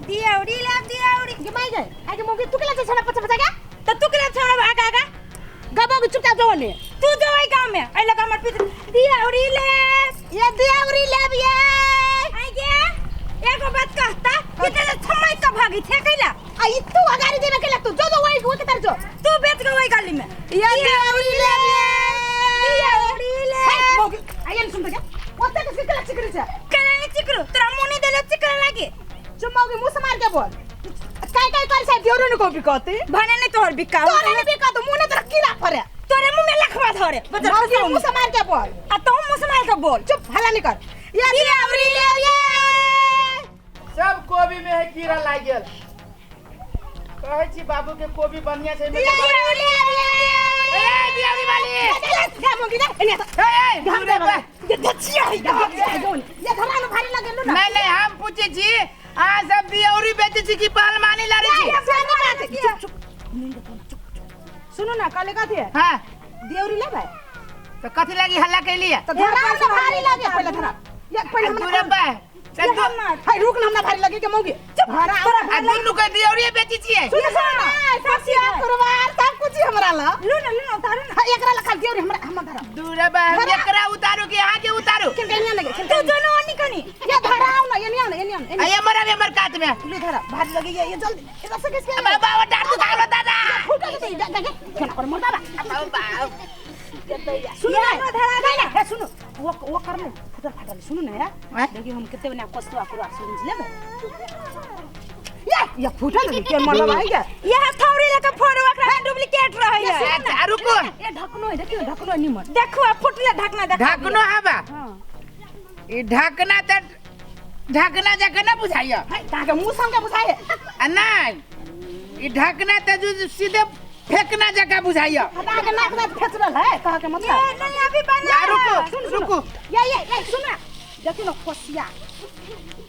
दियौरी लेब दियौरी। गे माई गे, आगे मोगी तू केला छना पछा पछा गे? त तू केला छौड़ा आगा आगा? गबोगी चुपचाप जो ने। तू जो आई गांव में ऐ लगा हमर पित दियौरी ले। ये दियौरी लेब ये। आई गे एगो बात कहता कि ते छमाई का भागी थे कैला? आ ई तू अगाड़ी देबे केला, तू जो जो वही वो के तर जो। तू बेच के वही गली में। ये दियौरी लेब ये। दियौरी ले। हे मोगी आयन सुन के ओते के केला चिकरी छे? केला नहीं चिकरू, तोरा मुंह नहीं देले चिकरे लागे। चुप मोगी मुंह से मार के बोल। काय काय कर से दियौरी ने को बिकती? भने नहीं तोहर बिका। तोरे नहीं बिका तो मुंह ने तोरा कीड़ा फरे। तोरे मुंह में लखवा धरे। बजर मौगी खसाऊ। मुंह से मार के बोल। आ तो मुंह से मार के बोल। चुप हल्ला नहीं कर। ये दियौरी लेब ये। सब कोबी में है कीड़ा लाग गेल। कहै छी बाबू के कोबी बढ़िया छै। दियौरी लेब ये। ए दियौरी वाली। गे मोगी दे एने ए ए हम दूर बा। ये गछिया है ये धरा न भारी लगे ना। नहीं नहीं हम पूछे छी अहाँ सब दियौरी बेचै छी कि पहलवानी लड़ै छी? चुप चुप सुनो ना काले कथी है? हां दियौरी लेबै तो कथी लागी हल्ला कैलिए? तो धरा न भारी लगे पहले धरा। ये पहले दूर हमरा बा। चल दू हाय रुक ना हमरा भारी लगे के मौगी। चुप धरा आ दुनू के दियौरी बेचै छियै? सुन सुन ससिया कुरवार सब कुछ हमरा ला। लू ना लू ना उतारू ना। हां एकरा ला खाली दियौरी हमरा हम धरा। दूर बा हम एकरा उतारू कि अहाँ के उतारू? किन के लगे तू दोनों ओनी कनी। ये धरा आओ ना ये नहीं आओ ना ये नहीं आओ ना। आ ये मर हमर कात में। लू धरा भारी लगे ये जल्दी इधर से किसके बाबा वो डांट दुखालो दादा। फूटा दे दे दे केना पर मुर्दा बा। बाबा सुनो ना धरा नहीं नहीं हे सुनो वो कर ले फुटल फाटल सुनो ना यार। हैं? देखियो हम कते बना कसुआ कुरवा सुन लेबे। ये ये फुटल के मरला भाई के ये हथौड़ी लेके फोड़ो ओकरा में डुप्लीकेट रहै है। अच्छा रुको ये ढकनो है देखियो ढकनो है निमन। देखो आ फुटले ढकना देखो। ढकनो हवा। हां ई ढकना त ढकना जका ना बुझाइया। हाय ताके मुंह संग के बुझाए। आ नहीं ई ढकना त जो सीधे फेंकना जका बुझाइया। ताके नाक में फेचरल है कह के ये मतलब। नहीं अभी बना आ रुको सुन रुको ये सुन ना देखियो ना कोसिया।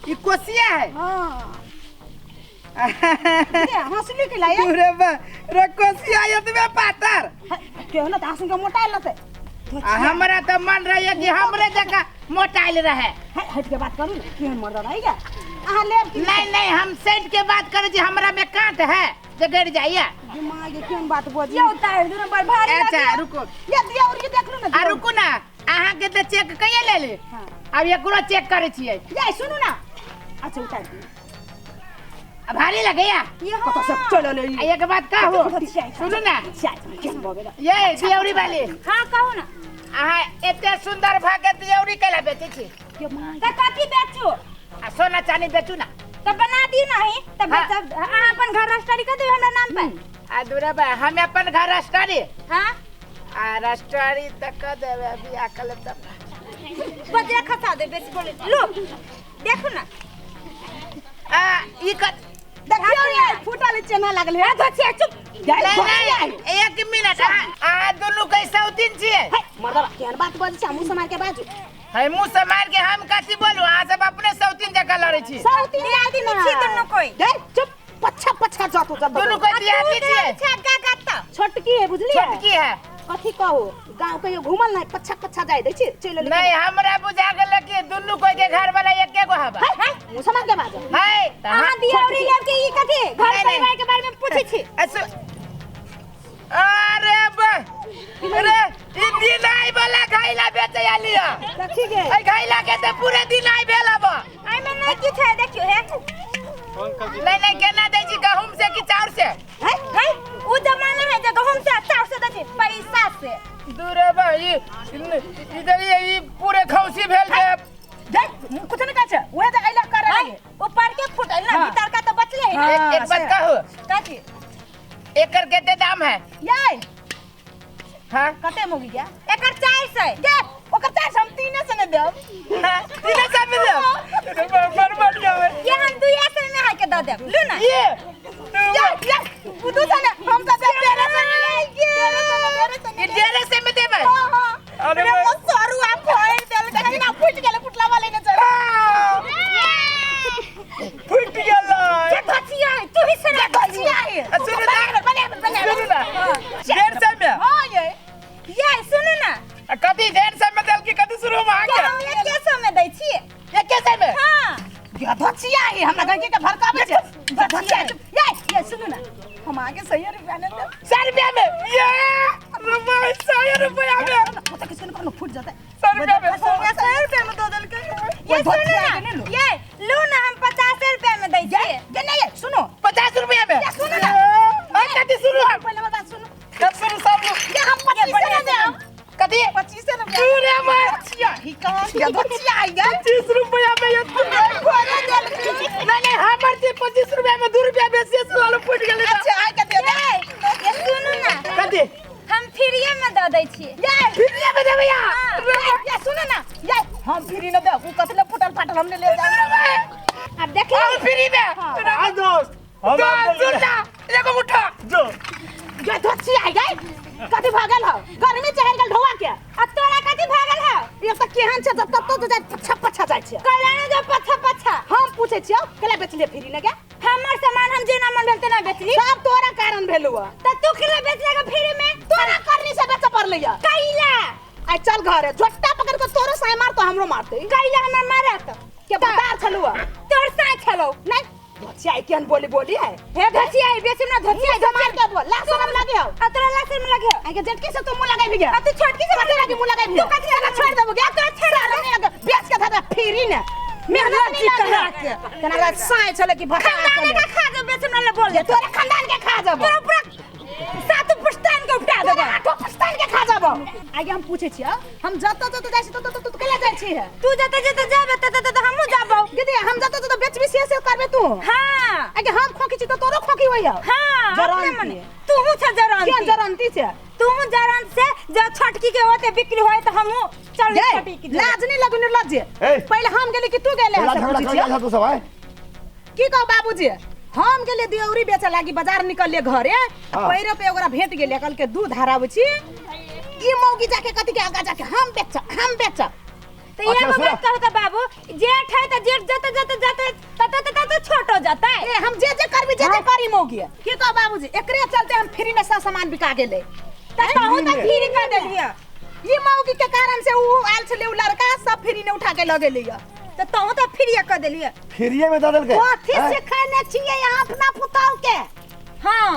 ई कोसिया है। हां ये हंसली के लाए अरे बा रे कोसिया एतबे पातर। केहू ना त हंसू के मोटा लते। आ हमरा त मन रहे कि हमरे जका मोटाइल रहे। हट के बात करू ना केहन मर्द रही गे अहाँ लेब कि नहीं नहीं हम सेट के बात करे छी हमरा में कांट है जे गड़ जाइया। दिमाग के केहन बात बजी। ये उतार दुनो बड़ भारी अच्छा लगे। रुको ये दिया और ये देख लू ना। आ रुको ना अहाँ के त चेक कइए लेली। हां अब एकरो चेक करे छियै। ये सुनू ना अच्छा उतार दियो। आ भारी लगैया। ये कत सब चलो ले। आ एक बात कहू सुनू ना केहन बबेला ये दियौरी वाली। हां कहू ना। अहाँ एते सुंदर भ के दियौरी केला बेचै छी? के मां त कथी बेचू? आ सोना चानी बेचू ना। त बना दी नहीं त हाँ। बेचब। अहाँ अपन घर रजिस्ट्री कर दियो हमरा नाम पर। आ दूरा बा हम अपन घर रजिस्ट्री। हां आ रजिस्ट्री त क देबै अभी आकल तब बजरा खसा दे बेसी बोले लो देखू ना। आ ई क देखियो ये फूटल चेना लागल है। आ चुप। नहीं नहीं एक मिनट अहाँ दुनू के सौतीन छियै? हे मर्दबा केहन बात बजै छै मुंह से मार के बाजू। है मुंह से मार के हम कथी बोलू? अहाँ सब अपने सौतीन जकाँ लड़ै छी। सौतीन आदि ना छी दुनू कोई। दे चुप पछा पछा जातो जब दुनू कोई दियाती छियै? छक्का गत्ता छोटकी है बुझलियै? छोटकी है। कथी कहू गांव कहियो घुमल नहीं पछा पछा जाय दै छी चलि नहीं हमरा बुझा गेल कि दुनू कोई के घर वाला एके गो हवा। है मुंह से मार के बाजू। है त अहाँ दियौरी लेब के ई कथी घर नहीं, नहीं। परिवार के बारे में पूछै छी। अरे बा अरे ई दिनाई वाला घैला बेचै आली है। देखी गे ए घैला के त पूरे दिनाई भेल हब। एहि में नहीं किछ है देखियो हे। नहीं नहीं केना दै छी गहूम से कि चाउर से? है है उ जमाना है जे गहूम से चाउर से दै छै पैसा से। दूर बा ई इधर ई पूरे खौसी भेल जे देख कुछ नहीं कहै छै उहे जे अइला करे है ऊपर के फुटल ना हाँ। भीतर का तो बचले है ना। हाँ, एक बात कहू कथी एकर कते दाम है? ये हां कते मोगी गया? एकर 400 गे ओकर 400 हम 300 ने देब। हां 300 में देब बड़ बढ़िया है। ये हम 200 में हाय के दऽ देब लू ना। ये ये ये बुदू से ने हम त देब 1300 में। ई 150 में देबै? हां हां अरे अरे वो सरुआ फोड़ देल कहीं ना फूट गेल फुटला वाले ने चल फूट गेल। जे धचिया है तू ही से ना धचिया है। सुनू ना बने बने सुनू ना 150 में। हां ये ये सुनू ना गधचिया है हमरा गंगी के भड़काबै छै। गधचिया, ये ये सुनू ना, हम आगे 100 रुपया ने देब। 100 रुपया में ये रुपया, 100 रुपया में ओ त किसी ने फूट जाता। 100 रुपया में। 100 रुपया में दो देलकै। ये सुनू ना, ये लू ना, हम 50 रुपया में दै छियै। ये नहीं, ये सुनो। 50 रुपया में। ये सुनो ना। हाँ, कथी सुनू हम? पहले हमर बात सुनू। कब सुनू सब लोग? ये हम 25 ने देब। कथी? 25 ने। तू रे मैं गधचिया ही कहाँ गधचिया आई गए। 25 रुपया में ये तू नहीं नहीं, हमर से 25 रुपया में 2 रुपया बेसी से लालू फूट गेलै। अच्छा, आइ के दे दे। ये सुनू ना। कथी? हम फ्रीए में दऽ दै छियै। ये फ्रीए में देबै या? ये सुनो ना, ये हम फ्री न देब। उ कथले फुटल फाटल हमने ले जाब। अब देखिए हम फ्री में। आ दोस्त, हम सुन ना, एगो उठा जो गधचिया आई गए। कथी भागल हो? गर्मी चढ़ गेल ढोआ के। आ तोरा कथी भागल हौ? ये त केहन छै, जब तब तो जाय पछा पछा जाय छै। कल्याण जो पछा पछा। हम पूछै छियौ, केला बेचलिए फ्री ने गे? हमर सामान हम जेना मन भेल तेना बेचली। सब तोरा कारण भेलौ। त तू केला बेचले के फ्री में? तोरा करनी से बेचे पड़लै। कैला? आइ चल घरे, झोट्टा पकड़ के तोरो साय मारतो, हमरो मारते। कैला हमरा मारत? के बतार छलौ? तोर साय छलौ। नहीं, धोचिया केहन बोली बोली है। हे धोचिया, बेची ना धोचिया। मार के बोल, ला शरम लागे हो। आ तोरा ला शरम लागे हो? आइ के जेटकी से तू मुंह लगाई भी। आ तू छोटकी से कथी लागी मुंह लगाई? तू कथी लगा छोड़ देबो गे? तोरा छोड़ देबो, बेच के धर फ्री ने। मेहनत नहीं लागे तना ला साय छले कि भटा खानदान के खा जो बेच ना ले बोल। ये तोरा खानदान के खा जबो। तोरा पूरा सात पुश्तैन के उपटा देबो। आठो पुश्तैन के खा जबो। आगे हम पूछै छियौ, हम जत जत जाइ छी तत तत केला जाइ छी? तू जत जत जाबे तत तत हमहु जाबो। दीदी, हम जत जत बेचबी से से करबे तू। हां। आगे हम खोकी छी त तोरो खोकी होई हौ। हां, अपने मने तूहू छ जरांती। केहन जरांती छै? तूहू जरांत से जब छोटकी के होते बिक्री होय त हमहु चल छोटकी के। लाज नहीं लगु निर्लज्ज। पहले हम गेली कि तू गेले? झगड़ा कर तू सब है की कहो बाबूजी, हम गेले दियौरी बेचे लागी बाजार निकलले घरे, पैरो पे ओकरा भेट गेले, कहल के दूध हराबै छी। ई मौगी जाके कथी के आगा जाके हम बेचब, हम बेचब। त एगो बात कहू त बाबू, जेठ है त जेठ जत जत जत तत तत तत छोट हो जाता है। ए हम जे जे करबी, जे जे करी मौगी। की कहो बाबूजी, एकरे चलते हम फ्री में सब सामान बिका गेले। त कहू त फ्री कर देलिए। ई मौगी के कारण से ऊ आयल छले, ऊ लड़का सब फ्री ने उठा के ल गेलै। त तहु त फ्री कर देलिए। फ्रीए में दऽ देलकै। कथी सिखैने छियै यहाँ अपना पुतहु के? हां,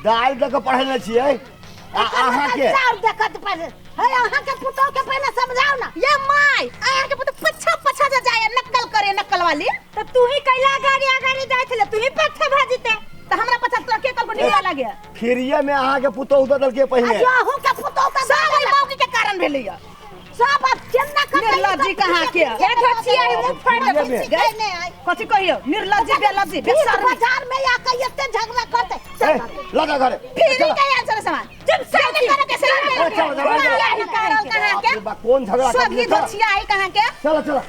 दाल दऽ के पढ़ेने छियै आ अहाँ के चाउर देखत पर है। अहाँ के पुतहु के पहले समझाओ ना। ये my, अहाँ के पुतहु पछा पछा जे जाय नकल करे, नकल वाली। त तू ही कैला गाड़ी आगाड़ी जाय छले, तू ही पछा भाजीते। त हमरा पछा तोरा के कल को निकला लागे? फ्रीए में अहाँ के पुतहु दऽ देलकै पहिने। अहू के पुतहु त सब ई मौगी के कारण भेलै। सब अब केना कर निर्लज्जी कहाँ के? हे धोचिया, ई मुंह फाड़ दे। कथी कहियो? निर्लज्जी बेलज्जी बेशर्मी। बाजार में आके एते झगड़ा करते। ए लगा घरे फ्री के आयल छले सामान। चुप से करे के से चल चल कहाँ के? कौन झगड़ा कर? सभी धोचिया है कहाँ के? चलो चलो,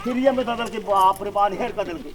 फ्रीए में दऽ देलकै। बाप रे बाप, हेर कर देलकै।